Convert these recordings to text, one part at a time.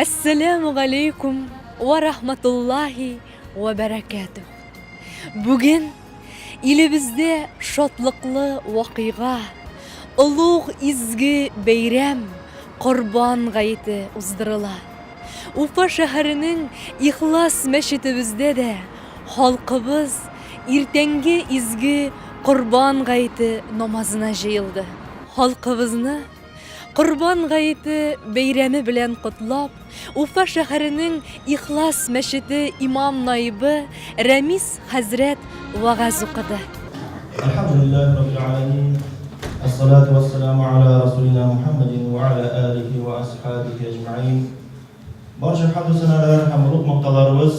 Әссәләмү галәйкүм вә рахматуллаһи вә бәрәкәтүһ. Бүген илебездә шатлыклы вакыйга, олуг изге бәйрәм, Корбан гаете уздырыла. Уфа шәһәренең Ихлас мәчетебездә дә халкыбыз иртәнге изге Корбан гаете намазына җыелды. Халкыбызны Корбан гаете бәйрәме белән котлап, Уфа шәһәренең Ихлас мәчете имам-наибы Рәмис хәзрәт вәгазь укыды. Әлхәмдүлилләһи раббил галәмин, әссалату вәссәламу аля расулина Мухәммәдин вә аля алихи вә асхабихи әҗмәгыйн. Барча хәмдү-сәналар һәм олуг мактауларыбыз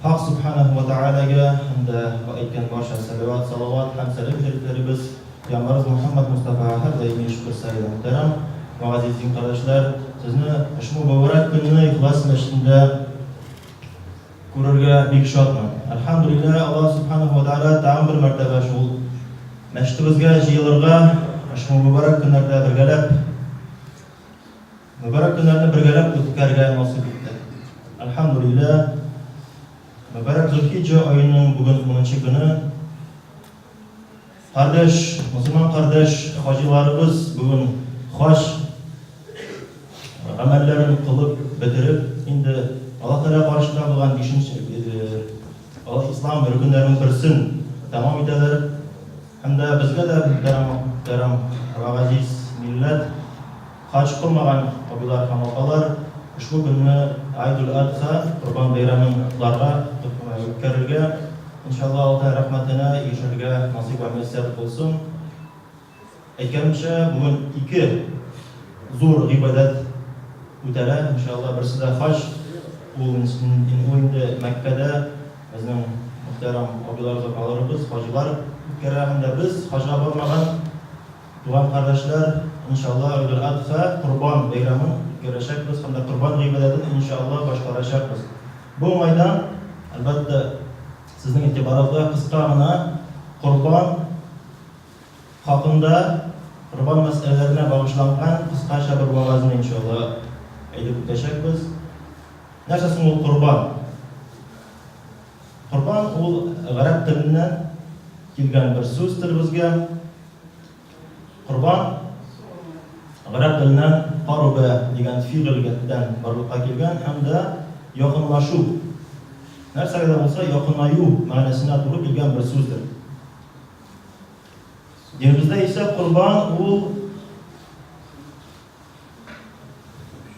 Хак Сүбхәнәһү вә Тәгаләгә һәм дә әйткән барча сәләват, салават һәм сәлам шәрифләребез Пәйгамбәребез Мөхәммәд Мостафага һәрдаими шөкер сәйдә. Мөхтәрәм вә газиз дин кардәшләр, сезне ошбу мөбарәк көнне Ихлас мәчетендә күрергә бик шатмын. Әлхәмдүлилләһ, Аллаһ Сүбхәнәһү вә Тәгалә тагын бер мәртәбә шул мәчетебезгә җыелырга, ошбу мөбарәк көннәрдә бергәләп, мөбарәк көннәрне бергәләп үткәрергә насыйп итте. Әлхәмдүлилләһ, мөбарәк Зөлхиҗҗә аеның бүген унынчы көне. Кардәш, мосылман кардәш хаҗиларыбыз бүген хаҗ гамәлләрен кылып бетереп, инде Аллаһ Тәгалә каршында булган бишенче Ислам рөкеннәренең берсен тәмам итәләр. Һәм дә безгә дә, мөхтәрәм, мөхтәрәм вә газиз милләт, Хаҗ кылмаган абыйлар һәм апалар ошбу көнне Гайдул-Адха, Корбан бәйрәмен котларга, үткәрергә, иншалла, Аллаһ Тәгалә рәхмәтенә ирешергә насыйп вә мияссәр кылсын. Әйткәнемчә, бүген ике зур гыйбадәт үтәлә, иншалла, берсе дә хаҗ, ул инде Мәккәдә безнең мөхтәрәм абыйларыбыз, апаларыбыз, хаҗилар үткәрә һәм дә без, хаҗга бармаган Туган кардәшләр, иншалла, Гыйдул-Адха, Корбан бәйрәмен үткәрәчәкбез һәм дә корбан гыйбадәтен, иншалла, башкарачакбыз. Бу уңайдан, әлбәттә, сезнең игътибарыгызга кыска гына корбан хакында, корбан мәсьәләләренә багышланган кыскача бер вәгазьне, иншалла, әйтеп үтәчәкбез. Нәрсә соң ул корбан? Корбан ул гарәп теленнән килгән бер сүз телебезгә. Корбан гарәп теленнән карубә дигән фигыльгәттән барлыкка килгән һәм дә якынлашу, нәрсәгә дә булса якынаю мәгънәсенә туры килгән бер сүздер. Динебездә исә корбан ул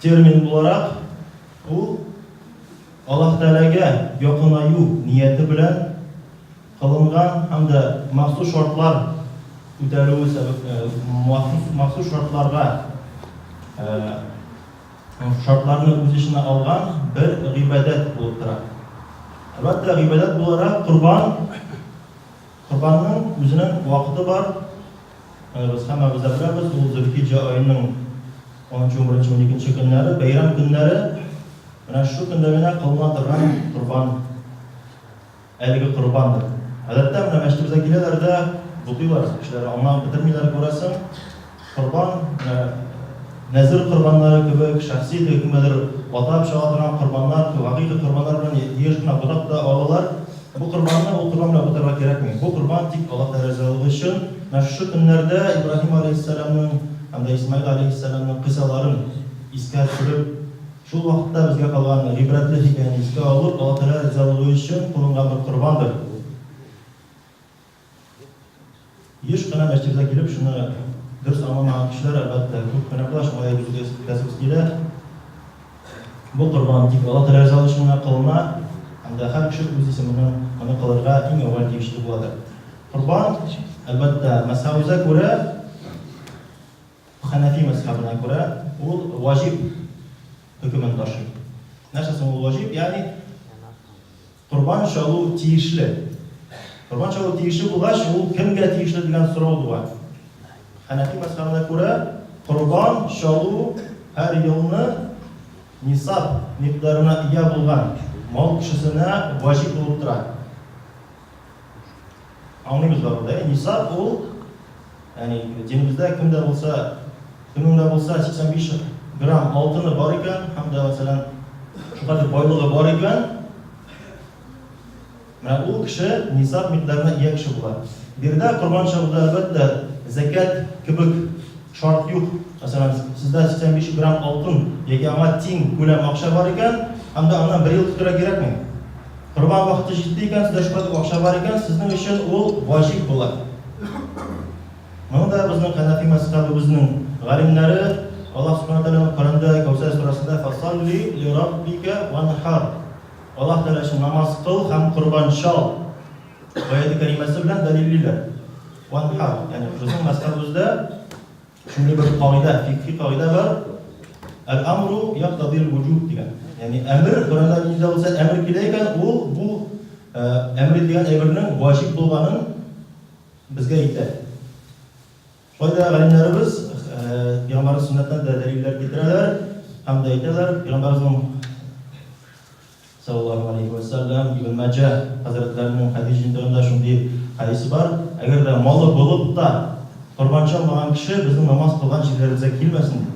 термин буларак ул Аллаһ Тәгаләгә якынаю нияте белән кылынган һәм дә махсус шартлар үтәлүе сәбәп, махсус шартларга шартларны үз эченә алган бер гыйбадәт булып тора. Әлбәттә, гыйбадәт буларак корбан, корбанның үзенең вакыты бар. Без һәммәбез дә беләбез, ул Зөлхиҗҗә аеның унынчы, унберенче, уникенче көннәре, бәйрәм көннәре. Менә шушы көндә генә кылына торган корбан, әлеге корбандыр. Гадәттә, менә мәчетебезгә киләләр дә, бутыйлар, кешеләр аңлап бетермиләр, күрәсең. Корбан, менә нәзер корбаннары кебек, шәхси кемгәдер атап чала торган корбаннар, гакыйка корбаннар белән еш кына бутап та алалар. Бу корбанны ул корбан белән бутарга кирәкми. Бу корбан тик Аллаһ Тәгалә ризалыгы өчен. Менә шушы көннәрдә Ибраһим аләйһиссәламнең һәм дә Исмаил аләйһиссәламнең кыйссаларын искә төшереп, шул вакытта безгә калган гыйбрәтле хикәяне искә алып, Аллаһ Тәгалә ризалыгы өчен кылынган бер корбандыр бу. Еш кына мәчетебезгә килеп, шуны дөрес аңламаган кешеләр, әлбәттә, күп кенә була, шуңа да дөрес әйтәсебез килә. Бу корбан тик Аллаһ Тәгалә ризалыгы өчен генә кылына, һәм дә һәр кеше үз исеменнән моны кылырга иң әүвәл тиешле буладыр. Корбан, әлбәттә, мәзһәбебезгә күрә, хәнәфи мәзһәбенә күрә, ул ваҗиб хөкемен ташый. Нәрсә соң ул ваҗиб? Ягъни Корбан чалу тиешле. Корбан чалу тиешле булгач, ул кемгә тиешле дигән сорау туа. Хәнәфи мәзһәбенә күрә, корбан чалу һәр елны нисаб микъдарына ия булган мал кешесенә ваҗиб булып тора. Аңлыйбыз барыбер дә, нисаб ул, ягъни динебездә кемдә булса, кемнең дә булса 85 грамм алтыны бар икән һәм дә, мәсәлән, шулкадәр байлыгы бар икән, менә ул кеше нисаб микъдарына ия кеше була. Биредә корбан чалуда, әлбәттә, зәкят кебек шарт юк. Мәсәлән, сездә 85 грамм алтын яки аңа тиң күләм акча бар икән, һәм дә аннан бер ел көтәргә кирәкми. Корбан вакыты җитте икән, сездә шулкадәр акча бар икән, сезнең өчен ул ваҗиб була. Моны да безнең Хәнәфи мәзхәбебезнең галимнәре Аллаһ Сүбхәнәһү вә Тәгаләнең Коръәндә Кәүсәр сүрәсендә Фасалли лираббика ванхар Аллаһ Тәгалә өчен намаз кыл һәм корбан чал аяте кәримәсе белән дәлиллиләр. Ванхар, ягъни безнең мәзхәбебездә шундый бер кагыйдә, фикъһи кагыйдә бар, Әл-амру яктадил вуҗуб дигән. Ягъни әмер, Коръәндә нинди дә булса әмер килә икән, ул бу әмер ителгән әйбернең ваҗиб булганын безгә әйтә. Шулай да галимнәребез пәйгамбәребез сөннәтеннән дә дәлилләр китерәләр һәм дә әйтәләр, пәйгамбәребезнең саллаллаһу алейһи вә сәлләм Ибн Маҗа хәзрәтләренең хәдис җыентыгында шундый хәдисе бар, әгәр дә малы булып та корбан чалмаган кеше безнең намаз кылган җирләребезгә килмәсен ди.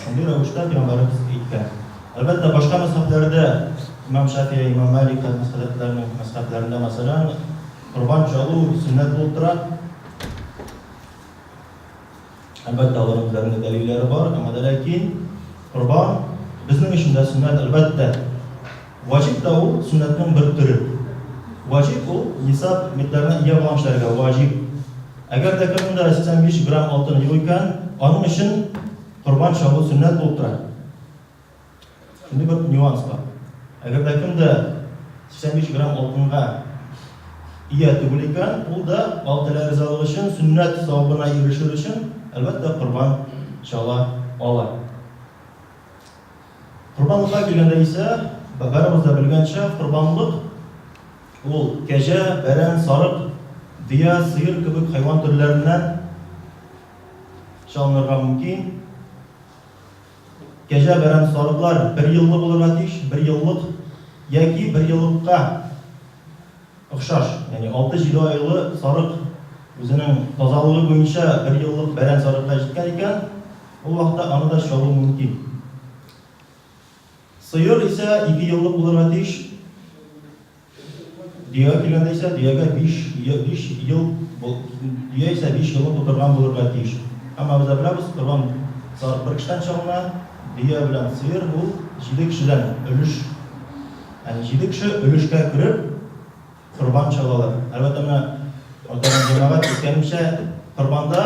Шундый рәвештә пәйгамбәребез әйткән. Әлбәттә, башка мәзһәбләрдә, имам Шафигый, имам Малик хәзрәтләренең мәзһәбләрендә, мәсәлән, корбан чалу сөннәт булып тора. Әлбәттә, аларның үзләренең дә дәлилләре бар, әмма дә ләкин корбан безнең өчен дә сөннәт, әлбәттә. Ваҗиб та ул сөннәтнең бер төре. Ваҗиб ул нисаб микъдарына ия булган кешеләргә ваҗиб. Әгәр дә кемнең дә 85 грамм алтын юк икән, аның өчен корбан чалу сөннәт булып тора. Шундый бер нюанс бар. Әгәр дә кем дә 85 грамм алтынга ия түгел икән, ул да Аллаһ Тәгалә ризалыгы өчен, сөннәт савабына ирешер өчен, әлбәттә, корбан чала ала. Корбанлыкка килгәндә исә, барыбыз да белгәнчә, корбанлык ул кәҗә, бәрән, сарык, дөя, сыер кебек хайван төрләреннән чалынырга мөмкин. Кәҗә, бәрән, сарыклар бер еллы булырга тиеш, бер еллык яки бер еллыкка охшаш, ягъни алты-җиде айлы сарык үзенең тазалыгы буенча бер еллык бәрән сарыкка җиткән икән, ул вакытта аны да чалу мөмкин. Сыер исә 2 еллык булырга тиеш. Дөягә килгәндә исә, дөягә биш, биш ел, дөя исә 5 елны тутырган булырга тиеш. Һәммәбез дә беләбез, корбан сарык бер кешедән чалына, дөя белән сыер ул җиде кешедән өлеш. Ягъни җиде кеше өлешкә кереп корбан чалалар. Әлбәттә, менә мөхтәрәм җәмәгать, әйткәнемчә, корбанда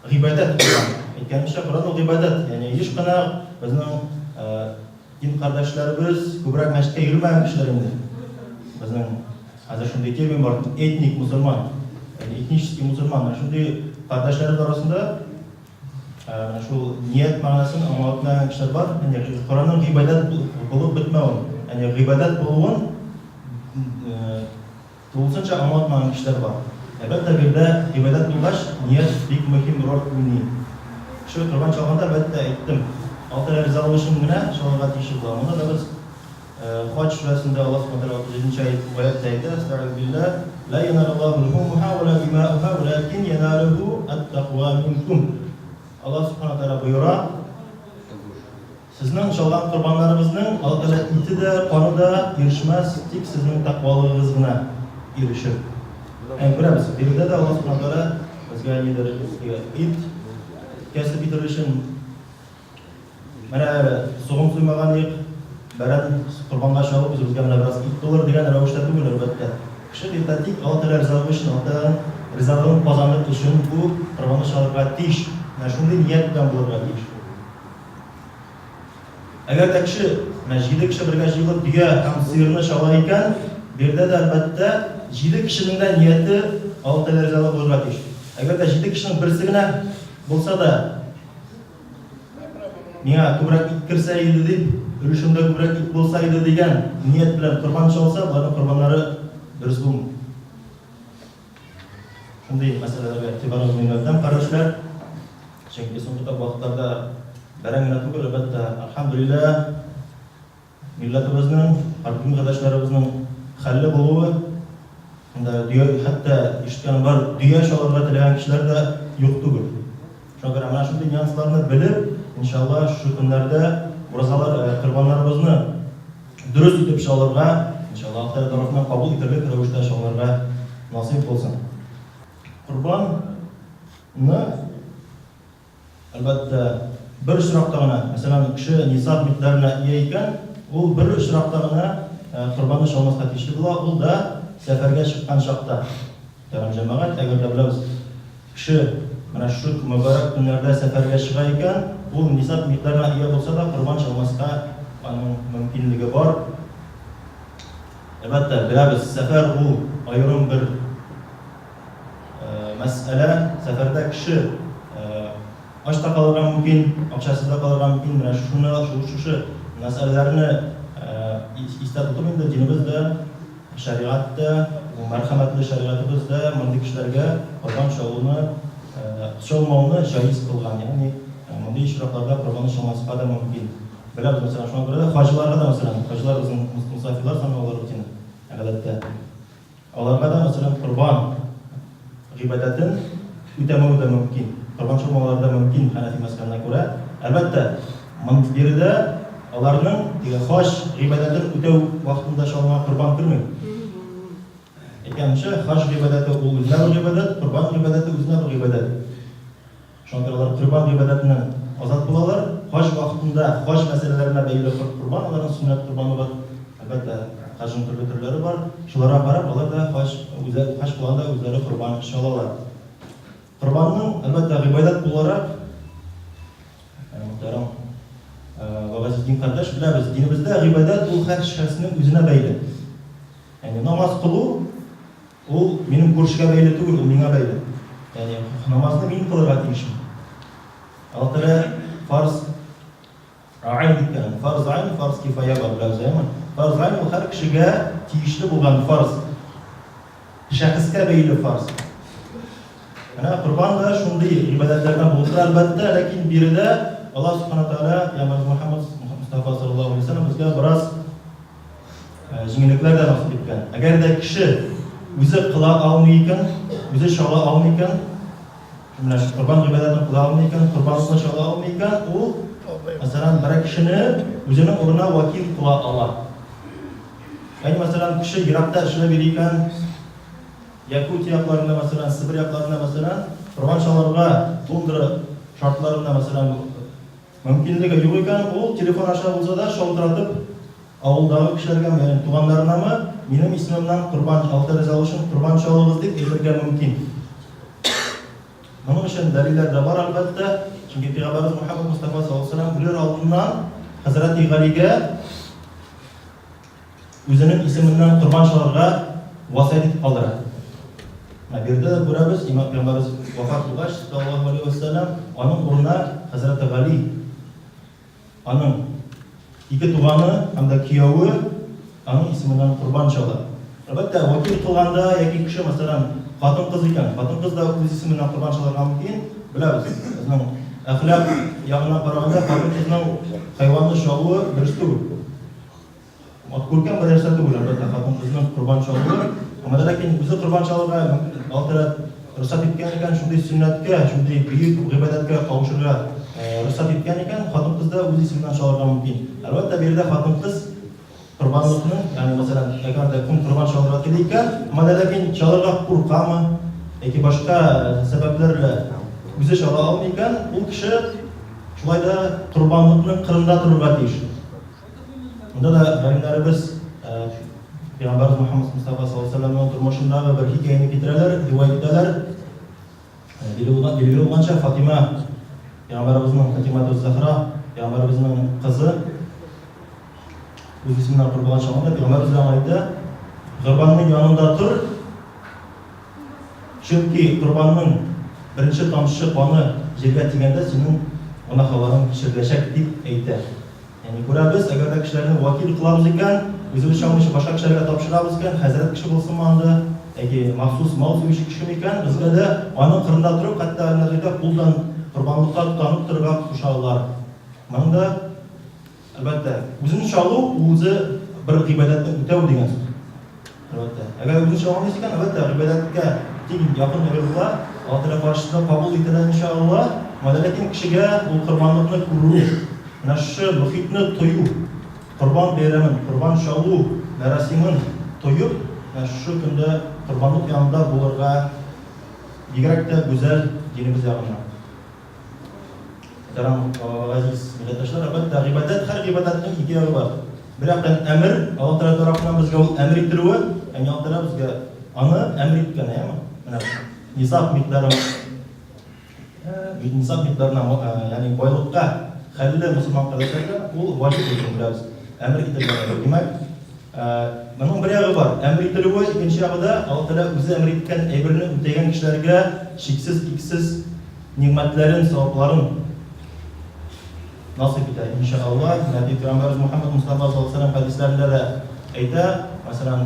гыйбадәт корбан. Әйткәнемчә, корбан ул гыйбадәт. Ягъни еш кына безнең дин кардәшләребез күбрәк мәчеткә йөрмәгән кешеләр инде. Безнең хәзер шундый термин бар, этник мусульман, ягъни этнический мусульман. Менә шундый кардәшләребез арасында Менә шул ният мәгънәсен аңлатмаган кешеләр бар. Ягъни Коръәннең гыйбадәт булып бетмәвен, ягъни гыйбадәт булуын тулысынча аңлатмаган кешеләр бар. Әлбәттә, биредә гыйбадәт булгач, ният бик мөһим роль уйный. Кеше корбан чалганда, әлбәттә, әйттем, Аллаһ Тәгалә ризалыгы өчен генә чалырга тиеш була. Моны да без Хаҗ сүрәсендә Аллаһ Субхану тәгалә 37 нче аятьтә әйтә, Әстәгыйзу билләһ, Лә яналуллаһу лухумуха ва ла димауха, вәләкин яналуху ат-таква минкум. Аллаһ Субхану тәгалә боера, сезнең чалган корбаннарыгызның Аллаһ Тәгалә ите дә, каны да ирешмәс, тик сезнең тәкъвалыгыгыз гына ирешер. Ә күрәбез, биредә дә Аллаһ Субхану тәгалә безгә нидер ит кәсеп итер өчен Менә әле сугым суймаган идек, бәрән корбанга чалып, үзебезгә менә бераз ит булыр дигән рәвештә түгел, әлбәттә. Кеше иртә тик Алла Тәгалә ризалыгы өчен, Алла Тәгаләнең ризалыгын казаныр өчен бу корбанны чалырга тиеш. Менә шундый ният белән булырга тиеш. Әгәр дә кеше, менә җиде кеше бергә җыелып дөя һәм сыерны чала икән, биредә дә, әлбәттә, җиде кешенең дә нияте Алла Тәгалә ризалыгы булырга тиеш. Әгәр дә җиде кешенең берсе генә булса да, Миңа күбрәк ит керсә иде дип, өлешемдә күбрәк ит булса иде дигән ният белән корбан чалса, боларның корбаннары дөрес булмый. Шундый мәсьәләләргә игътибарыгызны юнәлтәм, кардәшләр. Чөнки соңгы вакытларда бәрән генә түгел, әлбәттә, әлхәмдүлилләһ, Милләтебезнең, дин кардәшләребезнең хәлле булуы, анда дөя, хәтта ишеткәнем бар, дөя чалырга теләгән кешеләр дә юк түгел. Шуңа күрә менә шундый нюансларны белеп, иншалла, шушы көннәрдә уразалар, корбаннарыбызны дөрес итеп чалырга, иншалла, Аллаһ Тәгалә тарафыннан кабул итерлек рәвештә чалырга насыйп булсын. Корбанны, әлбәттә, бер очракта гына, мәсәлән, кеше нисаб микъдарына ия икән, ул бер очракта гына корбанны чалмаска тиешле була, ул да сәфәргә чыккан чакта. Мөхтәрәм җәмәгать, әгәр дә беләбез, кеше менә шушы мөбарәк көннәрдә сәфәргә чыга икән, ул нисаб микъдарына ия булса да, корбан чалмаска аның мөмкинлеге бар. Әлбәттә, беләбез, сәфәр ул аерым бер мәсьәлә. Сәфәрдә кеше ач та калырга мөмкин, акчасыз да калырга мөмкин. Менә шуны, шушы мәсьәләләрне истә тотып инде динебез дә, шәригать тә, бу мәрхәмәтле шәригатебез дә мондый кешеләргә корбан чалуны, чалмауны җаиз кылган. Ягъни мондый очракларда корбанны чалмаска да мөмкин. Беләбез, мәсәлән, шуңа күрә дә хаҗиларга да, мәсәлән, хаҗилар безнең мосафирлар саналалар бит инде, гадәттә. Аларга да, мәсәлән, корбан гыйбадәтен үтәмәү дә мөмкин, корбан чалмаулары да мөмкин хәнәфи мәзһәбенә күрә. Әлбәттә, биредә аларның теге хаҗ гыйбадәтен үтәү вакытында чалынган корбан керми. Әйткәнемчә, хаҗ гыйбадәте ул үзенә бер гыйбадәт, корбан гыйбадәте үзенә бер гыйбадәт. Шуңа күрә алар корбан гыйбадәтеннән азат булалар. Хаҗ вакытында хаҗ мәсьәләләренә бәйле корбан, аларның сөннәт корбаны бар. Әлбәттә, хаҗның төрле төрләре бар. Шуларга карап, алар да хаҗ, үзләре хаҗ кылганда үзләре корбан чалалар. Корбанның, әлбәттә, гыйбадәт буларак, мөхтәрәм Вагазетдин кардәш, беләбез, динебездә гыйбадәт ул һәр шәхеснең үзенә бәйле. Ягъни намаз кылу Ул минем күршегә бәйле түгел, ул миңа бәйле. Ягъни намазны мин кылырга тиешмен. Аллаһ Тәгалә фарз айн дип кенә, фарз айн, фарз кифая бар, беләбез, әйеме? Фарз айн ул һәр кешегә тиешле булган фарз. Шәхескә бәйле фарз. Менә корбан да шундый гыйбадәтләрдән булып тора, әлбәттә, ләкин биредә Аллаһ Субхана Тәгалә, Пәйгамбәребез Мухаммад Мустафа саллаллаһу алейһи ва сәлләм безгә бераз Җиңеллекләр дә насыйп иткән. Әгәр дә кеше үзе кыла алмый икән, үзе чала алмый икән, менә шул корбан гыйбадәтен кыла алмый икән, корбанлыкны чала алмый икән, ул, мәсәлән, берәр кешене үзенең урынына вәкил кыла ала. Ягъни, мәсәлән, кеше еракта эшләп йөри икән, Якутия якларында, мәсәлән, Себер якларында, мәсәлән, корбан чалырга тундра шартларында, мәсәлән, Мөмкинлеге юк икән, ул телефон аша булса да шалтыратып, авылдагы кешеләргәме, ягъни туганнарынамы, минем исемемнән корбан, Алла ризалыгы өчен корбан чалыгыз дип әйтергә мөмкин. Моның өчен дәлилләр дә бар, әлбәттә. Чөнки Пәйгамбәребез Мухәммәд Мостафа саллаллаһу алейһи ва сәлләм үлер алдыннан хәзрәти Галигә үзенең исеменнән корбан чалырга васыять итеп калдыра. Менә биредә дә күрәбез, имам пәйгамбәребез вафат булгач, саллаллаһу алейһи ва сәлләм, аның урынына хәзрәте Гали, аның ике туганы һәм дә кияве аның исеменнән корбан чала. Әлбәттә, вәкил кылганда яки кеше, мәсәлән, хатын-кыз икән, хатын-кыз да үз исеменнән корбан чалырга мөмкин. Беләбез, безнең әхлак ягыннан караганда хатын-кызның хайванны чалуы дөрес түгел. Ат күркәм бер нәрсә түгел, әлбәттә, хатын-кызның корбан чалуы. Әмма дә ләкин үзе корбан чалырга Аллаһ Тәгалә рөхсәт иткән икән, шундый сөннәткә, шундый бөек гыйбадәткә кавышырга рөхсәт иткән икән, хатын-кыз да үз исеменнән чалырга мөмкин. Әлбәттә, биредә хатын-кыз корбанлыкның, ягъни мәсәлән, әгәр дә кем корбан чалырга тели икән, әмма дә ләкин чалырга куркамы яки башка сәбәпләр белән үзе чала алмый икән, ул кеше шулай да корбанлыкның кырында торырга тиеш. Монда да галимнәребез Пәйгамбәребез Мөхәммәд Мостафа саллаллаһу алейһи ва сәлләмнең тормышындагы бер хикәяне китерәләр, риваять итәләр. Билгеле булганча, Фатима Пәйгамбәребезнең Фатимату Зәһра, Пәйгамбәребезнең кызы үз исеменнән корбан чалганда Пәйгамбәребез аңа әйтә: "Корбанның янында тор, чөнки корбанның беренче тамчы каны җиргә тигәндә синең гөнаһларың кичереләчәк", дип әйтә. Ягъни күрәбез, әгәр дә кешеләрне вәкил кылабыз икән, үзебез чалмыйча башка кешеләргә тапшырабыз икән, хәзрәт кеше булсынмы анда, яки махсус мал суючы кешеме икән, безгә дә аның кырында торып, хәтта нәрсәдә кулдан корбанлыкка тотанып торырга кушалар. Моның да, әлбәттә, үзен чалу, ул үзе бер гыйбадәтне үтәү дигән сүз. Әлбәттә. Әгәр үзен чала алмыйсыз икән, әлбәттә, гыйбадәткә тиң якын йөреп була, Аллаһ Тәгалә каршысында кабул ителә, иншалла. Әмма ләкин кешегә ул корбанлыкны күрү, менә шушы мохитне тою, Корбан бәйрәмен, корбан чалу мәрасимен тоеп, менә шушы көндә корбанлык янында булырга бигрәк тә гүзәл динебез ягыннан. Мөхтәрәм газиз милләттәшләр, әлбәттә, гыйбадәт, һәр гыйбадәтнең ике ягы бар. Бер яктан әмер, Аллаһ Тәгалә тарафыннан безгә ул әмер ителүе, ягъни Аллаһ Тәгалә безгә аны әмер иткән, әйеме? Менә нисаб микъдары, нисаб микъдарына, ягъни байлыкка хәлле мөселман кардәшләргә ул ваҗиб булуын беләбез. Әмер ителгән әйбер. Димәк, моның бер ягы бар, әмер ителүе, икенче ягы да Аллаһ Тәгалә үзе әмер иткән әйберне үтәгән кешеләргә чиксез-иксез нигъмәтләрен, савапларын насыйп итә, инша Аллаһ. Нәби Пәйгамбәребез Мухәммәд Мостафа саллаллаһу алейһи ва сәлләм хәдисләрендә дә әйтә, мәсәлән,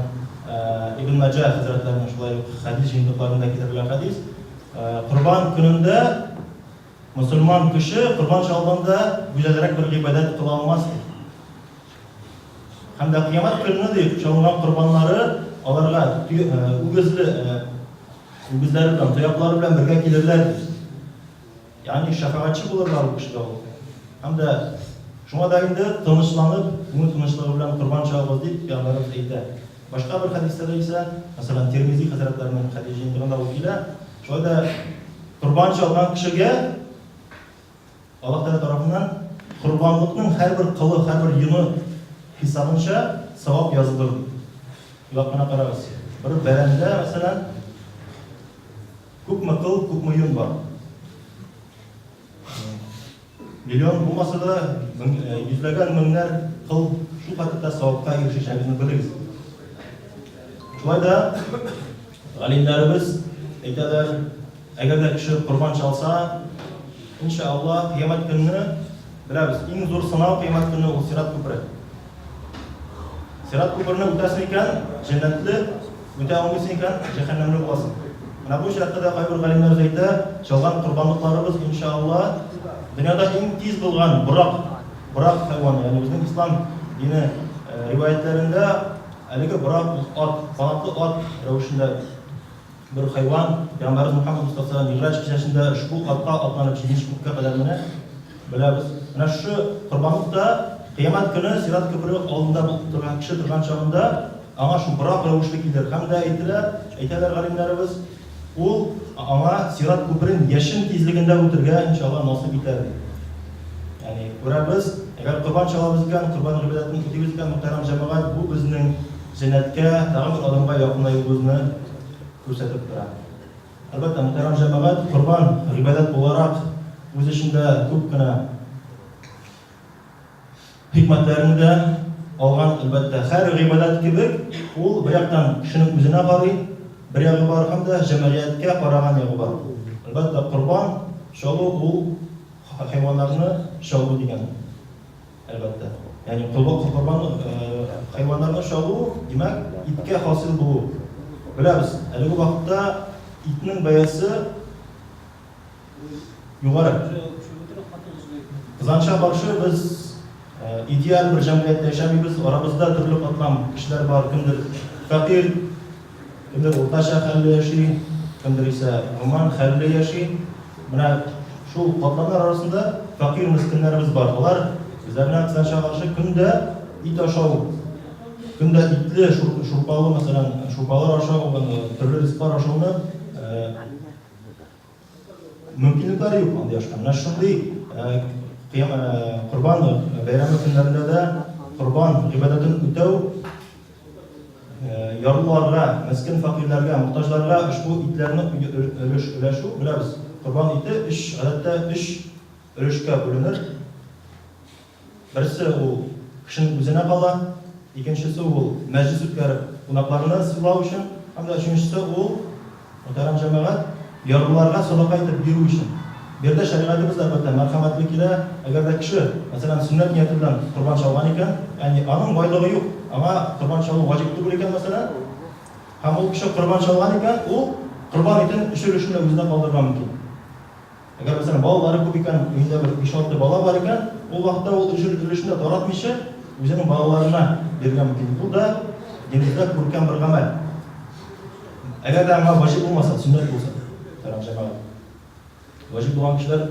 Ибн Маҗа хәзрәтләренең шулай ук хәдис җыентыкларында китерелгән хәдис, Корбан көнендә мөселман кеше корбан чалганда гүзәлрәк бер гыйбадәт кыла алмас, ди. Һәм дә кыямәт көнне, ди, чалынган корбаннары аларга үгезле үгезләре белән, тояклары белән бергә килерләр, ди. Ягъни шәфәгатьче булырлар ул кешегә ул. Һәм дә шуңа да инде тынычланып, күңел тынычлыгы белән корбан чалыгыз, дип пәйгамбәребез әйтә. Башка бер хәдистә дә исә, мәсәлән, Тирмизи хәзрәтләренең хәдис җыентыгында ул килә, шулай да корбан чалган кешегә Аллаһ Тәгалә тарафыннан корбанлыкның һәрбер кылы, һәрбер йоны хисабынча савап язылыр, ди. Уйлап кына карагыз. Бер бәрәндә, мәсәлән, күпме кыл, күпме йон бар? Миллион булмаса да, йөзләгән меңнәр кыл шул хәтле дә савапка ирешәчәгезне белегез. Шулай да галимнәребез әйтәләр, әгәр дә кеше корбан чалса, инша Алла, кыямәт көнне, беләбез, иң зур сынау кыямәт көнне ул сират күпере. Сират күперне үтәсең икән, җәннәтле, үтә алмыйсың икән, җәһәннәмле буласың. Менә бу очракта да кайбер галимнәребез әйтә, чалган корбанлыкларыбыз, инша Алла, дөньяда иң тиз булган борак, борак хайваны, ягъни безнең ислам дине риваятьләрендә әлеге борак ул ат, канатлы ат рәвешендә бер хайван. Пәйгамбәребез Мухаммад Мостафа Мигъраҗ кичәсендә ошбу атка атланып җиденче күккә кадәр менә, беләбез. Менә шушы корбанлык та кыямәт көне сират күпере алдында булып торган кеше торган чагында аңа шул борак рәвешле килер. Һәм дә әйтелә, әйтәләр галимнәребез, ул аңа сират күперен яшен тизлегендә үтергә, иншалла, насыйп итәр, ди. Ягъни, күрәбез, әгәр корбан чалабыз икән, корбан гыйбадәтен үтибез икән, мөхтәрәм җәмәгать, бу безнең җәннәткә тагын бер адымга якынаюыбызны күрсәтеп тора. Әлбәттә, мөхтәрәм җәмәгать, корбан гыйбадәт буларак үз эчендә күп кенә хикмәтләрне дә алган, әлбәттә. Һәр гыйбадәт кебек, ул бер яктан кешенең үзенә карый, бер ягы бар, һәм дә җәмәгыятькә караган ягы бар. Әлбәттә, корбан чалу ул хайваннарны чалу дигән, әлбәттә. Ягъни корбан хайваннарны чалу, димәк, иткә хасил булу. Беләбез, әлеге вакытта итнең бәясе югары. Кызганычка каршы, без идеаль бер җәмгыятьтә яшәмибез. Арабызда төрле катлам кешеләр бар. Кемдер фәкыйрь, кемдер уртача хәлле яши, кемдер исә гомумән хәлле яши. Менә шул катламнар арасында фәкыйрь мескеннәребез бар. Алар үзләренә кызганычка каршы көн дә ит ашау, көн дә итле шурпалы, мәсәлән, шурпалар ашау, төрле ризыклар ашауны Мөмкинлекләре юк андый ашка. Менә шундый Корбан бәйрәме көннәрендә дә корбан гыйбадәтен үтәү ярлыларга, мескен фәкыйрьләргә, мохтаҗларга ошбу итләрне өлеш өләшү, беләбез, корбан ите өч, гадәттә өч өлешкә бүленер. Берсе ул кешенең үзенә кала, икенчесе ул мәҗлес үткәреп кунакларны сыйлау өчен һәм дә өченчесе ул, мөхтәрәм җәмәгать, ярлыларга садака итеп бирү өчен. Биредә шәригатебез дә, әлбәттә, мәрхәмәтле килә, әгәр дә кеше, мәсәлән, сөннәт нияте белән корбан чалган икән, ягъни аның байлыгы юк, аңа корбан чалу ваҗиб түгел икән, мәсәлән, һәм ул кеше корбан чалган икән, ул корбан итен өч өлешен дә үзенә калдырырга мөмкин. Әгәр, мәсәлән, балалары күп икән, өендә бер биш-алты бала бар икән, ул вакытта ул өлешен дә таратмыйча, үзенең балаларына бирергә мөмкин. Бу да динебездә күркәм бер гамәл. Әгәр дә аңа ваҗиб булмаса, сөннәт булса, мөхтәрәм җәмәгать. Ваҗиб булган кешеләр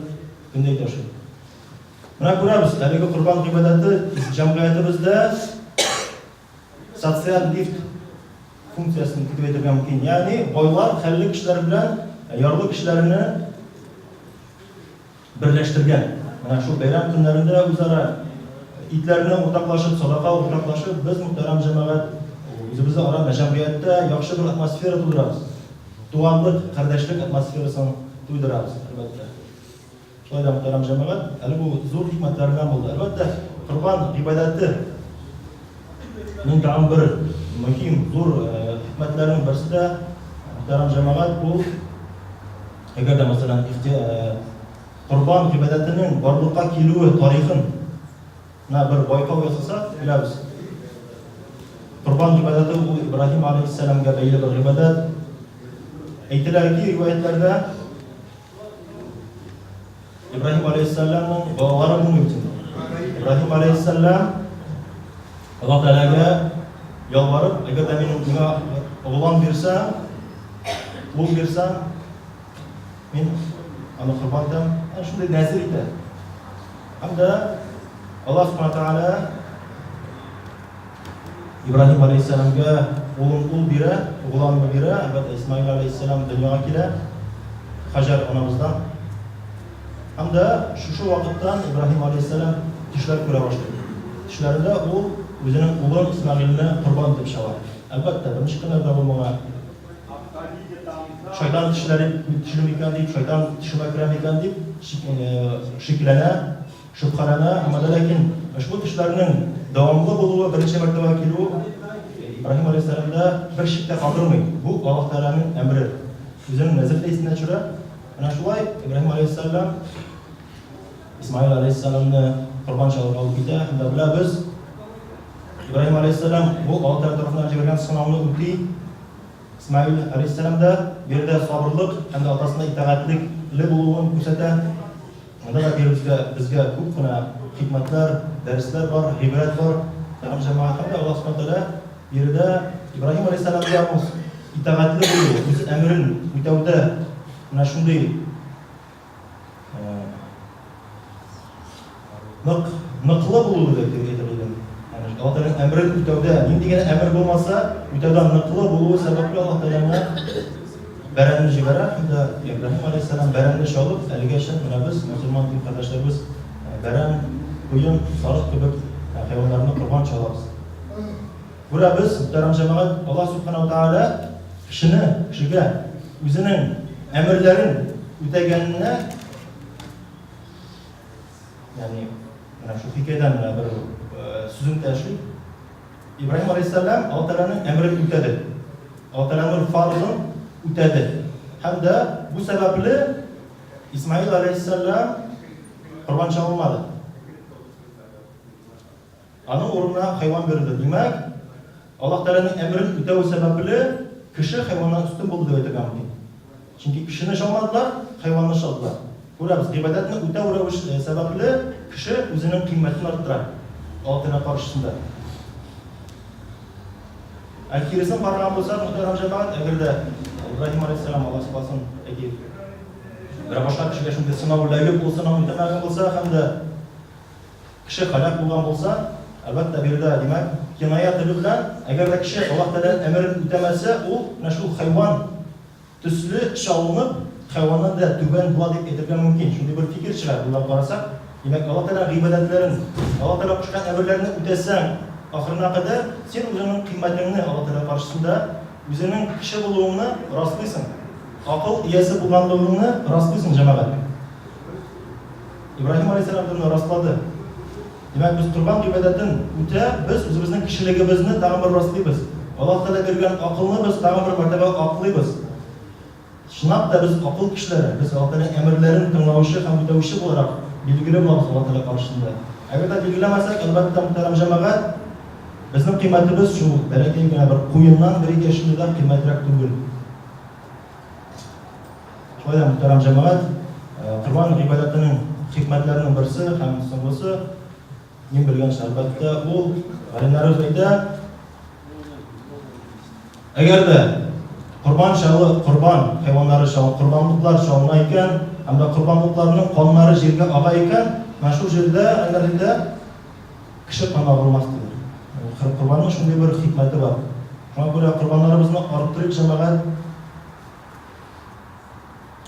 Көндә ит ашый. Менә күрәбез, әлеге корбан гыйбадәте җәмгыятебездә социаль лифт функциясен көтеп әйтергә мөмкин. Ягъни байлар хәлле кешеләр белән ярлы кешеләрне берләштергән. Менә шул бәйрәм көннәрендә үзара итләрне уртаклашып, садака уртаклашып, без, мөхтәрәм җәмәгать, үзебезнең ара җәмгыятьтә яхшы бер атмосфера тудырабыз. Туганлык, кардәшлек атмосферасын туйдырабыз, әлбәттә. Шулай да, мөхтәрәм җәмәгать, әле бу зур хикмәтләреннән булды. Әлбәттә, корбан гыйбадәте нең тагын бер мөһим, зур хикмәтләренең берсе дә, мөхтәрәм җәмәгать, ул, әгәр дә, мәсәлән, корбан гыйбадәтенең барлыкка килүе тарихын на бер байкау ясасак, беләбез. Корбан гыйбадәте ул Ибраһим алейһиссәламгә бәйле бер гыйбадәт. Әйтелә ки, риваятьләрдә, Ибраһим алейһиссәламның балалары булмый бит инде. Ибраһим алейһиссәлам Аллаһ Тәгаләгә ялварып, әгәр дә мин миңа углан бирсәң, ул бирсәң, мин аны корбан итәм. Әнә шундый нәзер итә. Һәм дә Аллаһ Субхана Тәгалә Ибраһим алейһиссәламгә улын ул бирә, угланны бирә, әлбәттә, Исмаил алейһиссәлам дөньяга килә, Хаҗәр анабыздан. Һәм дә шушы вакыттан Ибраһим алейһиссәлам төшләр күрә башлый. Төшләрендә ул үзенең улын Исмәгыйльне корбан итеп чала. Әлбәттә, беренче көннәрдә ул моңа шайтан төшләре төшерер микән дип, шайтан төшемә керә микән дип шикләнә. Шөбһәләнә, әмма дә ләкин ошбу төшләрнең дәвамлы булуы, берничә мәртәбә килүе Ибраһим галәйһиссәламдә бер шик тә калдырмый, бу Аллаһ Тәгаләнең әмере. Үзенең нәзер дә исенә төшерә. Менә шулай Ибраһим галәйһиссәлам Исмаил галәйһиссәламны корбан чалырга алып китә. Һәм дә беләбез, Ибраһим галәйһиссәлам бу Аллаһ Тәгалә тарафыннан җибәргән сынауны үти. Исмаил галәйһиссәлам да биредә сабырлык һәм дә атасына итагатьлекле булуын күрсәтә. Монда да безгә, безгә күп кенә хикмәтләр, дәресләр бар, гыйбрәт бар. Һәм җәмәгать һәм дә Аллаһ Субхану Тәгалә биредә Ибраһим алейһиссәламгә итагатьле булу, үз әмерен үтәүдә менә шундый Нык, ныклы булу дип әйтер идем. Ягъни Аллаһ Тәгаләнең әмерен үтәүдә, нинди генә әмер булмаса, үтәүдә ныклы булуы сәбәпле Аллаһ Тәгалә бәрәнне җибәрә һәм дә Ибраһим алейһиссәлам бәрәнне чалып, әлегәчә менә без, мөселман дин кардәшләребез, бәрән, куен, сарык кебек хайваннарны корбан чалабыз. Күрәбез, мөхтәрәм җәмәгать, Аллаһ Субхана ва Тәгалә кешене, кешегә үзенең әмерләрен үтәгәненә, ягъни менә шул хикәядән менә бер сүземтә эшли. Ибраһим алейһиссәлам Аллаһ Тәгаләнең әмерен үтәде. Аллаһ Тәгаләнең фарызын үтәде. Һәм дә бу сәбәпле Исмаил алейһиссәлам корбан чалынмады. Аның урынына хайван бирелде. Димәк, Аллаһ Тәгаләнең әмерен үтәү сәбәпле, кеше хайваннан өстен булды дип әйтергә мөмкин. Чөнки кешене чалмадылар, хайванны чалдылар. Күрәбез, гыйбадәтне үтәү рәвеш сәбәпле, кеше үзенең кыйммәтен арттыра Аллаһ Тәгалә каршысында. Ә киресен караган булсак, мөхтәрәм җәмәгать, әгәр дә Ибраһим алейһиссәлам, Аллаһ сакласын, әйтик, берәр башка кешегә шундый сынау эләгеп, ул сынауны үтәмәгән булса һәм дә Кеше һәлак булган булса, әлбәттә, биредә, димәк, киная теле белән, әгәр дә кеше Аллаһ Тәгаләнең әмерен үтәмәсә, ул менә шул хайван төсле чалынып, хайваннан да түбән була дип әйтергә мөмкин. Шундый бер фикер чыга, уйлап карасак. Димәк, Аллаһ Тәгаләнең гыйбадәтләрен, Аллаһ Тәгалә кушкан әмерләрне үтәсәң, ахырына кадәр, син үзеңнең кыйммәтеңне Аллаһ Тәгалә каршысында, үзеңнең кеше булуыңны раслыйсың. Акыл иясе булганлыгыңны раслыйсың, җәмәгать. Ибраһим алейһиссәлам моны раслады. Димәк, без корбан гыйбадәтен үтә, без үзебезнең кешелегебезне тагын бер раслыйбыз. Аллаһ Тәгалә биргән акылны без тагын бер мәртәбә аклыйбыз. Чынлап та без акыл кешеләре, без Аллаһ Тәгаләнең әмерләрен тыңлаучы һәм үтәүче буларак билгеле булабыз Аллаһ Тәгалә каршысында. Әгәр дә билгеләмәсәк, әлбәттә, мөхтәрәм җәмәгать, безнең кыйммәтебез шул бәләкәй генә бер куеннан бер-ике яшенле дә кыйммәтрәк түгел. Шулай да, мөхтәрәм җәмәгать, Корбан гыйбадәтенең хикмәтләренең берсе һәм соңгысы, мин белгәнчә, әлбәттә, ул, галимнәребез әйтә, әгәр дә Корбан чалы, корбан хайваннары чал, корбанлыклар чалына икән, һәм дә корбанлыкларның каннары җиргә ага икән, менә шул җирдә, әгәр дә кеше каны агылмас, диләр. Корбанның шундый бер хикмәте бар. Шуңа күрә корбаннарыбызны арттырыйк, җәмәгать.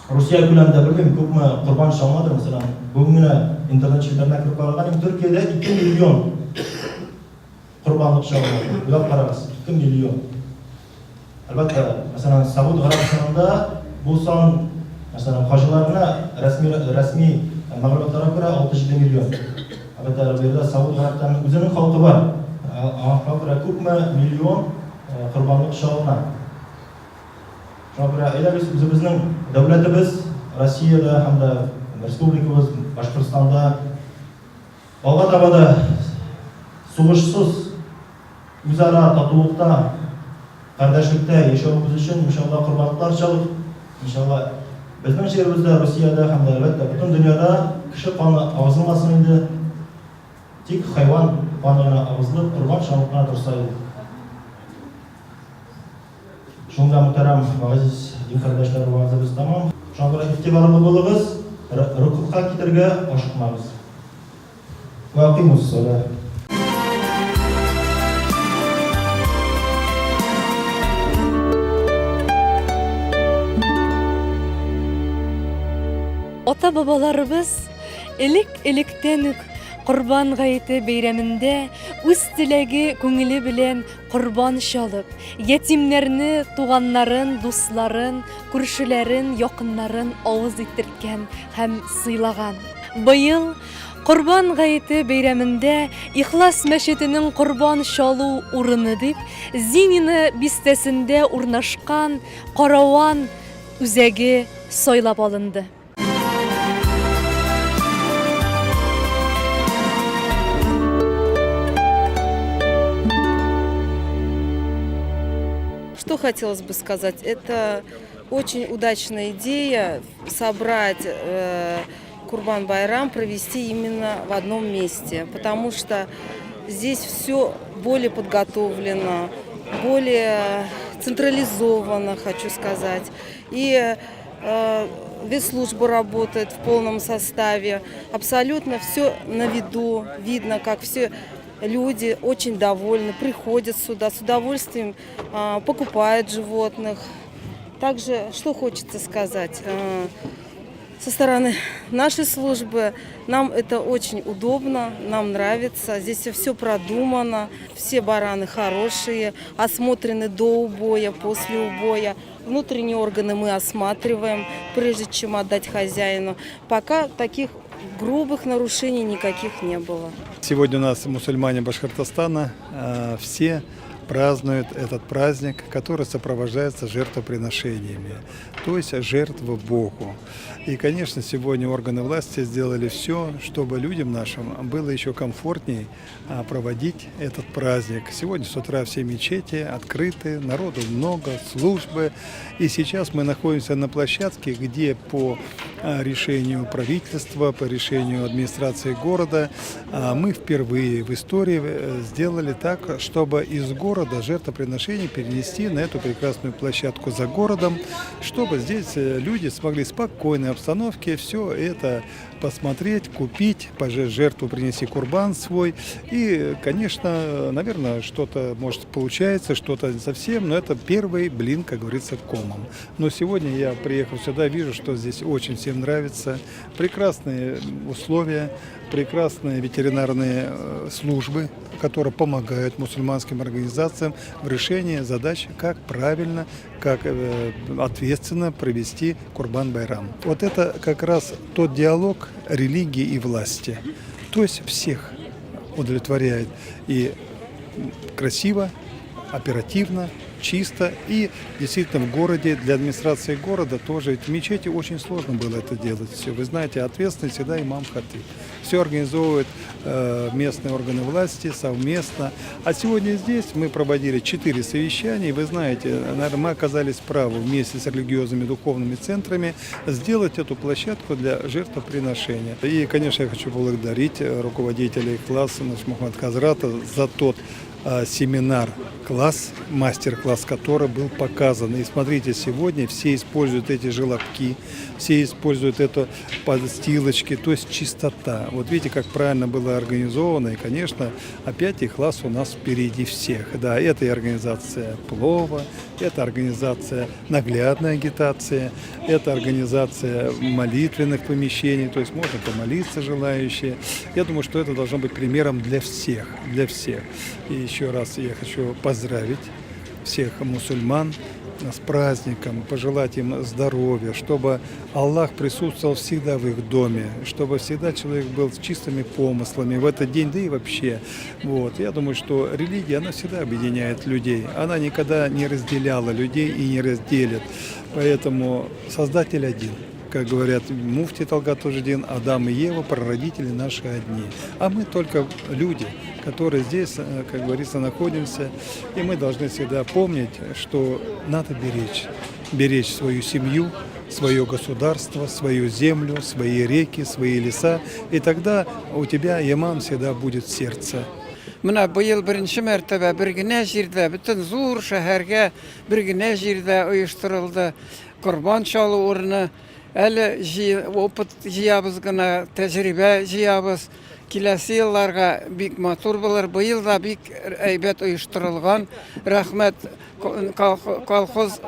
Русия күләмендә белмим, күпме корбан чалынадыр, мәсәлән, бүген генә интернет челтәренә кереп караган идем, Төркиядә 2 миллион корбанлык чалына. Уйлап карагыз, 2 миллион. Әлбәттә, мәсәлән, Сауд Гарәбстанында бу сан, мәсәлән, хаҗиларны рәсми рәсми мәгълүматларга күрә 6-7 миллион. Әлбәттә, бу биредә Сауд Гарәбстанының үзенең халкы бар. Аңа күрә күпме миллион корбанлык чалына. Шуңа күрә әйдәгез үзебезнең дәүләтебез Россиядә һәм дә республикабыз Башкортстанда Алга таба да сугышсыз, үзара татулыкта, кардәшлектә яшәвебез өчен, иншалла, корбанлыклар чалыйк. Иншалла, безнең җиребездә, Русиядә һәм дә, әлбәттә, бөтен дөньяда кеше каны агызылмасын инде. Тик хайван каны гына агызылып, корбан чалынып кына торса иде. Шунда, мөхтәрәм вә газиз дин кардәшләр, вәгазебез тәмам. Шуңа күрә игътибарлы булыгыз, рөкүгъка китергә ашыкмагыз. Вә акыймус-саләә. Ата-бабаларыбыз элек-электән үк Корбан гаете бәйрәмендә үз теләге, күңеле белән Корбан чалып, ятимнәрне, туганнарын, дусларын, күршеләрен, якыннарын авыз иттерткән һәм сыйлаган. Быел Корбан гаете бәйрәмендә Ихлас мәчетенең корбан чалу урыны дип Зинино бистәсендә урнашкан Караван үзәге сайлап алынды. Что хотелось бы сказать, это очень удачная идея собрать Курбан-Байрам, провести именно в одном месте, потому что здесь все более подготовлено, более централизовано, хочу сказать. И ветслужба работает в полном составе. Абсолютно все на виду, видно, как все люди очень довольны, приходят сюда, с удовольствием покупают животных. Также, что хочется сказать, со стороны нашей службы нам это очень удобно, нам нравится. Здесь все продумано, все бараны хорошие, осмотрены до убоя, после убоя. Внутренние органы мы осматриваем, прежде чем отдать хозяину. Пока таких грубых нарушений никаких не было. Сегодня у нас мусульмане Башкортостана все празднуют этот праздник, который сопровождается жертвоприношениями, то есть жертва Богу. И, конечно, сегодня органы власти сделали все, чтобы людям нашим было еще комфортней проводить этот праздник. Сегодня с утра все мечети открыты, народу много, службы. И сейчас мы находимся на площадке, где по решению правительства, по решению администрации города мы впервые в истории сделали так, чтобы из города жертвоприношение перенести на эту прекрасную площадку за городом, чтобы здесь люди смогли в спокойной обстановке все это посмотреть, купить, жертву принести курбан свой. И, конечно, наверное, что-то, может, получается, что-то не совсем, но это первый блин, как говорится, комом. Но сегодня я, приехав сюда, вижу, что здесь очень всем нравится. Прекрасные условия, прекрасные ветеринарные службы, которые помогают мусульманским организациям в решении задач, как правильно, как ответственно провести Курбан-Байрам. Вот это как раз тот диалог религии и власти. То есть всех удовлетворяет и красиво, оперативно, чисто. И действительно в городе, для администрации города тоже, ведь в мечети очень сложно было это делать все. Вы знаете, ответственный всегда имам-хатыб. Все организовывают местные органы власти совместно. А сегодня здесь мы проводили 4 совещания. И вы знаете, наверное, мы оказались правы вместе с религиозными духовными центрами сделать эту площадку для жертвоприношения. И, конечно, я хочу поблагодарить руководителей класса, наш Мухаммад Хазрата, за тот семинар, класс, мастер-класс, который был показан. И смотрите, сегодня все используют эти желобки, все используют это подстилочки, то есть чистота. Вот видите, как правильно было организовано. И, конечно, опять Ихлас у нас впереди всех. Да, это и организация плова, это организация наглядной агитации, это организация молитвенных помещений, то есть можно помолиться желающие. Я думаю, что это должно быть примером для всех, для всех. И еще раз я хочу поздравить всех мусульман с праздником, пожелать им здоровья, чтобы Аллах присутствовал всегда в их доме, чтобы всегда человек был с чистыми помыслами в этот день, да и вообще. Вот. Я думаю, что религия, она всегда объединяет людей, она никогда не разделяла людей и не разделит. Поэтому Создатель один. Как говорят муфти Талгат Тажудин, Адам и Ева, прародители наши одни. А мы только люди, которые здесь, как говорится, находимся. И мы должны всегда помнить, что надо беречь. Беречь свою семью, свое государство, свою землю, свои реки, свои леса. И тогда у тебя иман всегда будет в сердце. Менә быел беренче мәртәбә бер генә җирдә, бөтен зур шәһәргә бер генә җирдә оештырылды корбан чалу урыны. Әле опыт җыябыз гына, тәҗрибә җыябыз. Киләсе елларга бик матур булыр. Быел да бик әйбәт оештырылган. Рәхмәт колхоз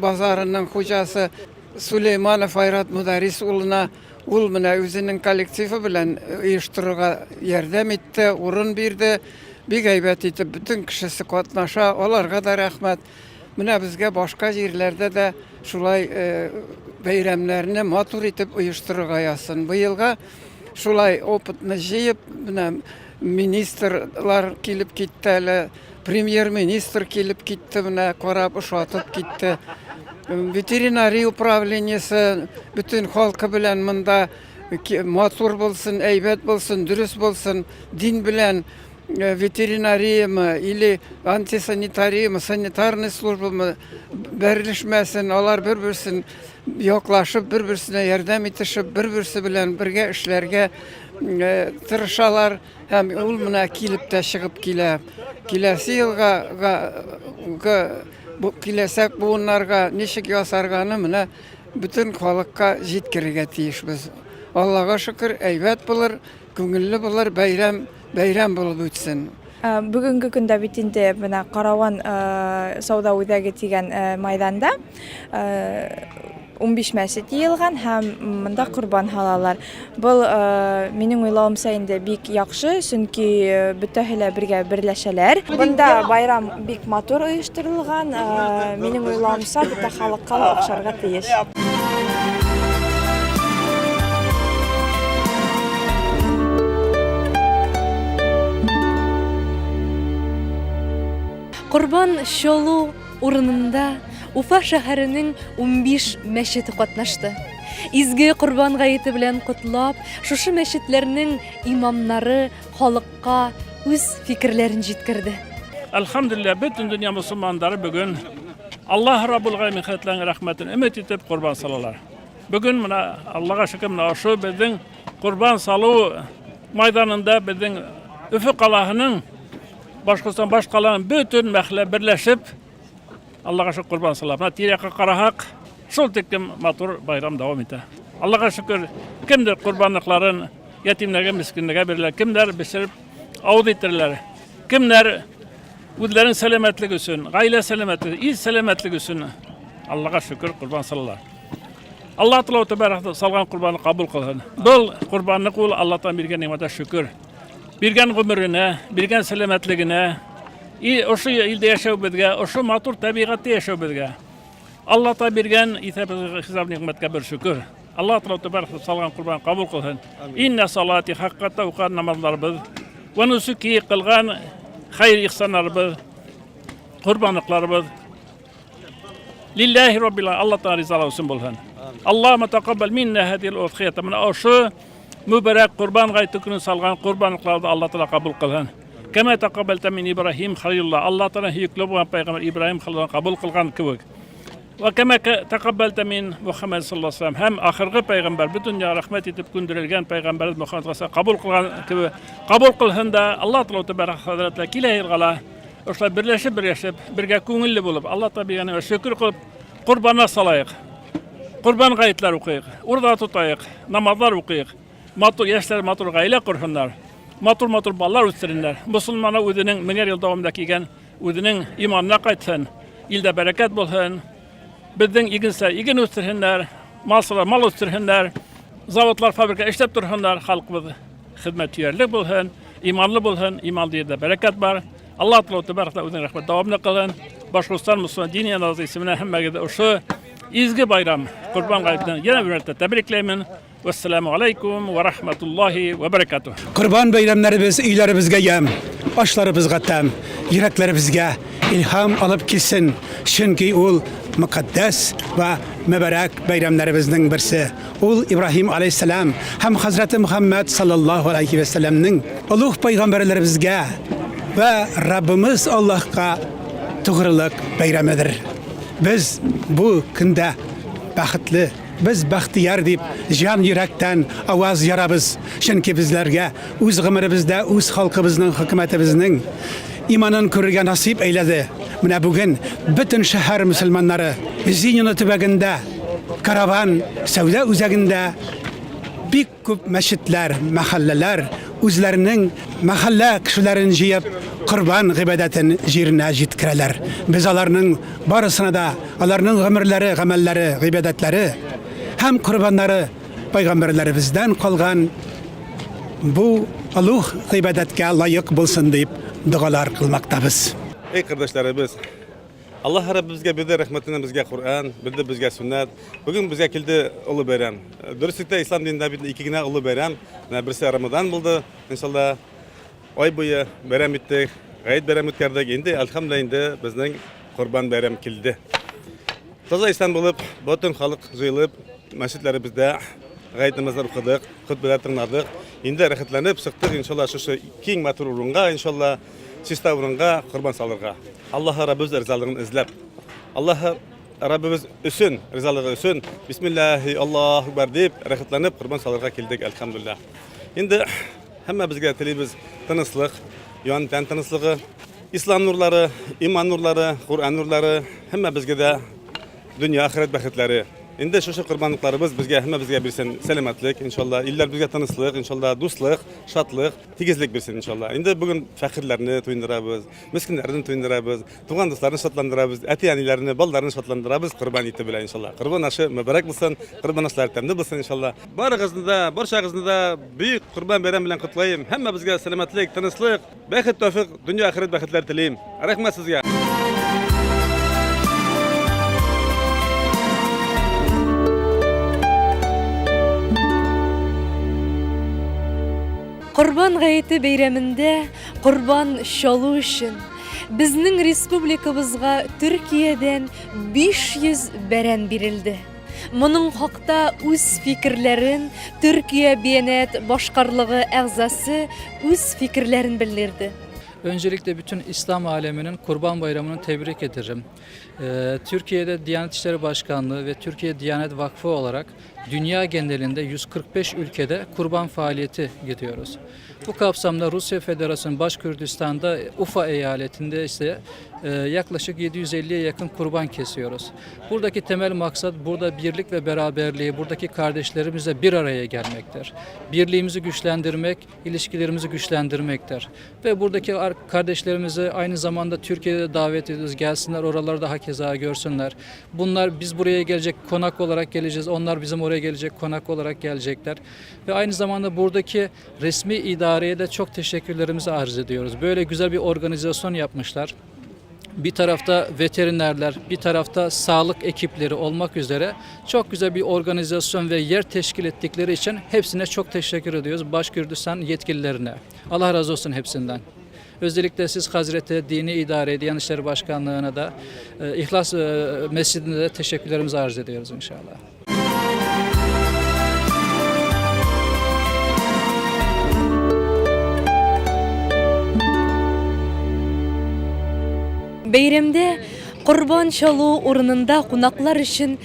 базарының хуҗасы Сулейманов Айрат Мударис улына. Ул менә үзенең коллективы белән оештырырга ярдәм итте, урын бирде. Бик әйбәт итеп бөтен кешесе катнаша. Аларга да рәхмәт. Менә безгә башка җирләрдә дә шулай бәйрәмнәрне матур итеп оештырырга язсын. Быелга шулай опытны җыеп, менә министрлар килеп китте әле, премьер-министр килеп китте, менә карап, ошатып китте. Ветеринария управлениесе бөтен халкы белән монда матур булсын, әйбәт булсын, дөрес булсын, дин белән ветеринариямы или антисанитариямы, санитарный службамы бәрелешмәсен, алар бер-берсен яклашып, бер-берсенә ярдәм итешеп, бер-берсе белән бергә эшләргә тырышалар һәм ул менә килеп тә чыгып килә. Киләсе елга киләчәк буыннарга ничек ясарганы менә бөтен халыкка җиткерергә тиешбез. Аллага шөкер, әйбәт булыр, Күңелле булыр, бәйрәм, бәйрәм булып үтсен. Бүгенге көндә бит инде менә Караван сауда үзәге дигән майданда 15 мәчет җыелган һәм монда корбан һалалар. Был минем уйлавымча инде бик яхшы, чөнки бөтәһе лә бергә берләшәләр. Монда байрам бик матур оештырылган. Минем уйлавымча, бөтә халыкка ла охшарга тиеш. Корбан чалу урынында Уфа шәһәренең 15 мәчете катнашты. Изге Корбан гаете белән котлап, шушы мәчетләрнең имамнары халыкка үз фикерләрен җиткерде. Әлхәмдүлилләһ, бөтен дөнья мөселманнары бүген Аллаһ Раббул Галәмин хәзрәтләренең рәхмәтен өмет итеп корбан салалар. Бүген менә Аллага шөкер, менә ошо безнең корбан салу майданында безнең Өфе калаһының Башкортстан баш каланың бөтен мәхәллә берләшеп Аллага шөкер корбан сала. Менә тирә-якка карасак, шул тиклем матур байрам дәвам итә. Аллага шөкер, кемдер корбанлыкларын ятимнәргә, мескиннәргә бирәләр, кемнәр пешереп авыз иттерәләр, кемнәр үзләренең сәламәтлеге өчен, гаилә сәламәтлеге, ил сәламәтлеге өчен Аллага шөкер корбан салалар. Аллаһ Тәгалә тәбәрәк салган корбанны кабул кылсын. Был корбанлык ул Аллаһтан биргән нигъмәткә шөкер. Биргән гомеренә, биргән сәламәтлегенә, и ошо илдә яшәү безгә, ошо матур табигатьтә яшәү безгә. Аллаһ Тәгалә биргән исәп-хисап нигъмәткә бер шөкер. Аллаһ Тәгалә тәбәрәк салган корбан кабул кылсын. Иннә салати хаккатта укыган намазларыбыз, вә нусуки кылган хәер ихсаннарыбыз, корбанлыкларыбыз Лилләһи раббил Аллаһ Тәгалә ризалыгы өчен булсын. Аллаһумма тақаббал минна һадил удхията. Менә ошо мөбарәк Корбан гаете көне салган корбанлыкларны Аллаһ Тәгалә кабул кылсын. Кәмә тақаббалта мин Ибраһим халилуллаһ. Аллаһ Тәгалә һөекле булган пәйгамбәр Ибраһим халилуллаһ кабул кылган кебек. Ва кәмә тақаббалта мин Мухаммад саллаллаһу алейһи һәм ахыргы пәйгамбәр бөтен дөньяга рәхмәт итеп күндерелгән пәйгамбәребез Мухаммад саллаллаһу кабул кылган кебек кабул кылсын да Аллаһ Тәгалә тәбәрәк хәзрәтләр килә елгала. Ошулай берләшеп, берләшеп, бергә күңелле булып, Алла табигатенә шөкер кылып, корбаннар салайык. Корбан гаетләр укыйк, ураза тотайык, намазлар укыйк. Матур яшьләр матур гаилә корсыннар, матур-матур балалар үстереннәр. Мусульманнар үзенең меңәр ел дәвамында килгән үзенең иманына кайтсын, илдә бәрәкәт булсын. Безнең игенчеләр иген үстерсеннәр, малчылар мал үстерсеннәр, заводлар, фабрика эшләп торсыннар, халкыбыз хезмәт сөярлек булсын, иманлы булсын, иманлы җирдә бәрәкәт бар. Аллаһ Тәгалә тәбәрәк үзенең рәхмәт дәвамлы кылсын. Башкортстан мусульман дини намазы исеменә һәммәгезне ошо изге байрам Корбан гаетеннән янә бер мәртәбә тәбрикләймен. Вәссәламу алейкум вә рахматуллаһи вә бәрәкәтүһ. Корбан бәйрәмнәребез өйләребезгә ямь, ашларыбызга тәм, йөрәкләребезгә илһам алып килсен, чөнки ул мөкатдәс вә мөбарәк бәйрәмнәребезнең берсе. Ул Ибраһим аләйһиссәлам һәм хәзрәте Мөхәммәд саллаллаһу аләйһи вә сәлләмнең олуг пәйгамбәрләребезгә вә Раббымыз Аллаһка тугрылык бәйрәмедер. Без бу көндә бәхетле. Без бәхтияр дип җан йөрәктән аваз ярабыз, чөнки безләргә үз гомеребездә үз халкыбызның, хөкүмәтебезнең иманын күрергә насыйп әйләде. Менә бүген бөтен шәһәр мөселманнары Зинино төбәгендә, Караван сәүдә үзәгендә бик күп мәчетләр, мәхәлләләр үзләренең мәхәллә кешеләрен җыеп, корбан гыйбадәтен җиренә җиткерәләр. Без аларның барысына да аларның гомерләре, гамәлләре, гыйбадәтләре һәм корбаннары пәйгамбәрләребездән калган бу олуг гыйбадәткә лаек булсын дип догалар кылмактабыз. Эй, кардәшләребез! Аллаһ Раббыбызга бирде рәхмәтеннән безгә Коръән, бирде безгә сөннәт. Бүген безгә килде олы бәйрәм. Дөреслектә ислам динендә бит ике генә олы бәйрәм. Менә берсе Рамадан булды, иншалла. Ай буе бәйрәм иттек, гает бәйрәм үткәрдек. Инде әлхәмдүлилләһ инде безнең Корбан бәйрәм килде. Таза ислам булып, бөтен халык җыелып, мәчетләребездә гает намазлар укыдык, хөтбәләр тыңладык. Инде рәхәтләнеп чыктык, иншалла, шушы киң матур урынга, иншалла, чиста урынга корбан салырга. Аллаһы Раббыбыз ризалыгын эзләп, Аллаһы Раббыбыз өчен, ризалыгы өчен, Бисмиллаһи, Аллаһу акбар дип, рәхәтләнеп корбан салырга килдек, әлхәмдүлилләһ. Инде һәммәбезгә телибез тынычлык, ян тән тынычлыгы, ислам нурлары, иман нурлары, Коръән нурлары, һәммәбезгә дә дөнья, ахирәт бәхетләре. Инде шушы корбанлыкларыбыз безгә һәммәбезгә бирсен сәламәтлек, иншалла, илләребезгә тынычлык, иншалла, дуслык, шатлык, тигезлек бирсен, иншалла. Инде бүген фәкыйрьләрне туендырабыз, Мескеннәрне туендырабыз, туган дусларны шатландырабыз, әти-әниләрне, балаларны шатландырабыз корбан ите белән, иншалла. Корбан ашы мөбарәк булсын, корбан ашлары тәмле булсын, иншалла. Барыгызны да, барчагызны да бөек Корбан бәйрәме белән котлыйм. Һәммәбезгә сәламәтлек, тынычлык, бәхет, тәүфыйк, дөнья, ахирәт бәхетләре телим. Рәхмәт сезгә. Корбан гаете бәйрәмендә Корбан чалу өчен безнең республикабызга Төркиядән 500 бәрән бирелде. Моның хакта үз фикерләрен Төркия Биянәт башкарлыгы әгъзасы үз фикерләрен белдерде. Öncelikle bütün İslam aleminin Kurban Bayramı'nı tebrik ederim. Ee, Türkiye'de Diyanet İşleri Başkanlığı ve Türkiye Diyanet Vakfı olarak dünya genelinde 145 ülkede kurban faaliyeti gidiyoruz. Bu kapsamda Rusya Federasyonu Başkürdistan'da Ufa eyaletinde ise e, yaklaşık 750'ye yakın kurban kesiyoruz. Buradaki temel maksat burada birlik ve beraberliği, buradaki kardeşlerimizle bir araya gelmektir. Birliğimizi güçlendirmek, ilişkilerimizi güçlendirmektir. Ve buradaki kardeşlerimizi aynı zamanda Türkiye'de davet ediyoruz. Gelsinler oraları da hakeza görsünler. Bunlar biz buraya gelecek konak olarak geleceğiz. Onlar bizim oraya gelecek konak olarak gelecekler. Ve aynı zamanda buradaki resmi idareye de çok teşekkürlerimizi arz ediyoruz. Böyle güzel bir organizasyon yapmışlar. Bir tarafta veterinerler, bir tarafta sağlık ekipleri olmak üzere çok güzel bir organizasyon ve yer teşkil ettikleri için hepsine çok teşekkür ediyoruz. Başkürdistan yetkililerine. Allah razı olsun hepsinden. Özellikle siz Hazreti Dini İdare Diyanet İşleri Başkanlığı'na da e, İhlas e, Mescidine de teşekkürlerimizi arz ediyoruz inşallah. Бәйрәмдә корбан чалу урынында кунаклар өчен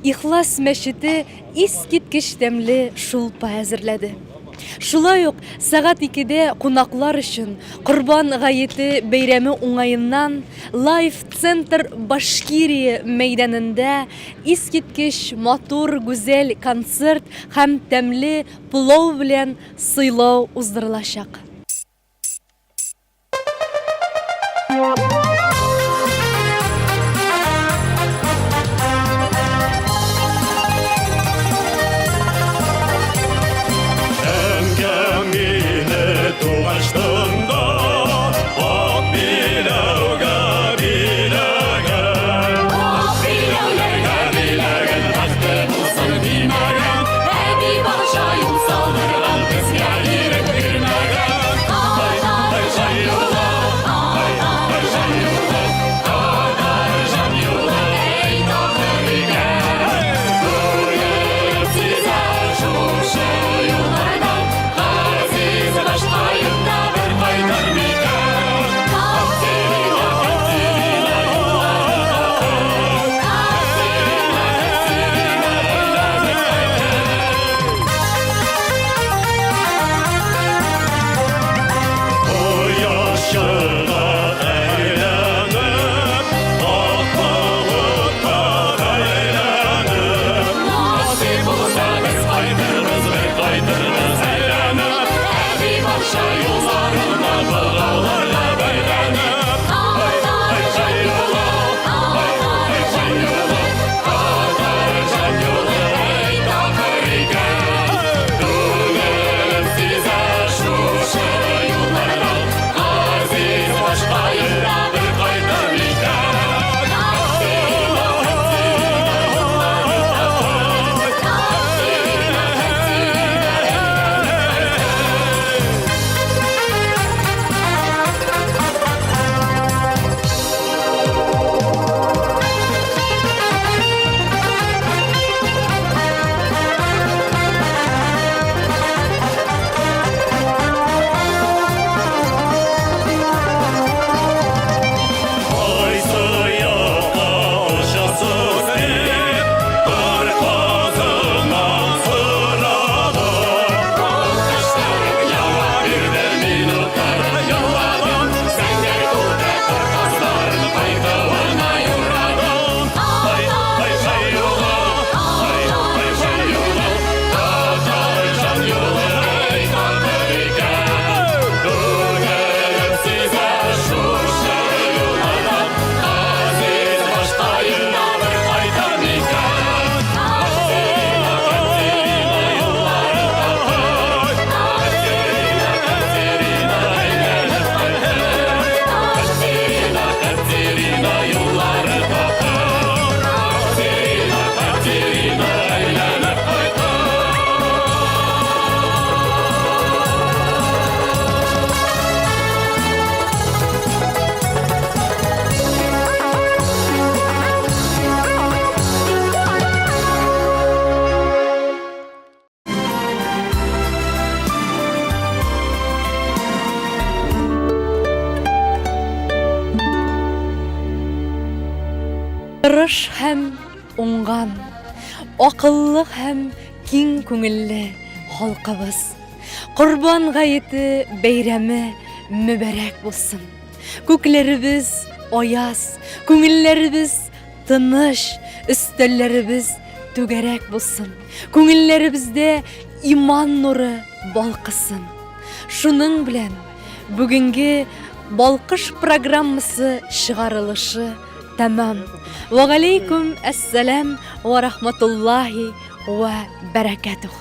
Ихлас мәчете искиткеч тәмле шулпа әзерләде. Шулай ук сәгать икедә кунаклар өчен Корбан гаете бәйрәме уңаеннан Лайф Центр Башкирия мәйданында искиткеч матур, гүзәл концерт һәм тәмле плов белән сыйлау уздырылачак. Әнкәм мине тугачтында ак биләүгә биләгән. Ак биләүләргә биләгән, бәхте булсын димәгән. Әби бакча юл салдырган, безгә ирек бирмәгән. Кояшчыга әйләнеп, ак болытка бәйләнеп. Насыйп булса, без кайтырбыз, бер кайтырбыз әйләнеп. Әби бакча юлларына богауларга бәйләнеп. Ай, ай, җан юлы, ай, ай, җан юлы, татар җан юлы, әй, такыр икән. Күңелем сизә шушы юллардан, газиз башкаем да бер кайтыр микән? Кайсы якка очасыз дип, кыр казыннан сорадым. Ак ява бирде, мин утырып еладым. Зәңгәр күлдә кыр казларын кайтуына юрадым. Ай, ай, җай юлы, ай, ай, җай юлы, татар җан юлы, әй, такыр икән. Күңелем сизә шушы юллардан, газиз башкаем да бер кайтыр микән? Катерина, Катерина, юллары такыр. Катерина, Катерина, әйләнеп кайтыр. Катерина, Катерина, юллары такыр. Катерина, Катерина, әйләнеп кайтыр. Тырыш һәм уңган, акыллы һәм киң күңелле халкыбыз. Корбан гаете бәйрәме мөбарәк булсын. Күкләребез аяз, күңелләребез тыныч, өстәлләребез түгәрәк булсын. Күңелләребездә иман нуры балкысын. Шуның белән бүгенге Балкыш программасы чыгарылышы тәмам. Ва галейкум әссәлам ва рахматуллахи ва бәрәкәтух.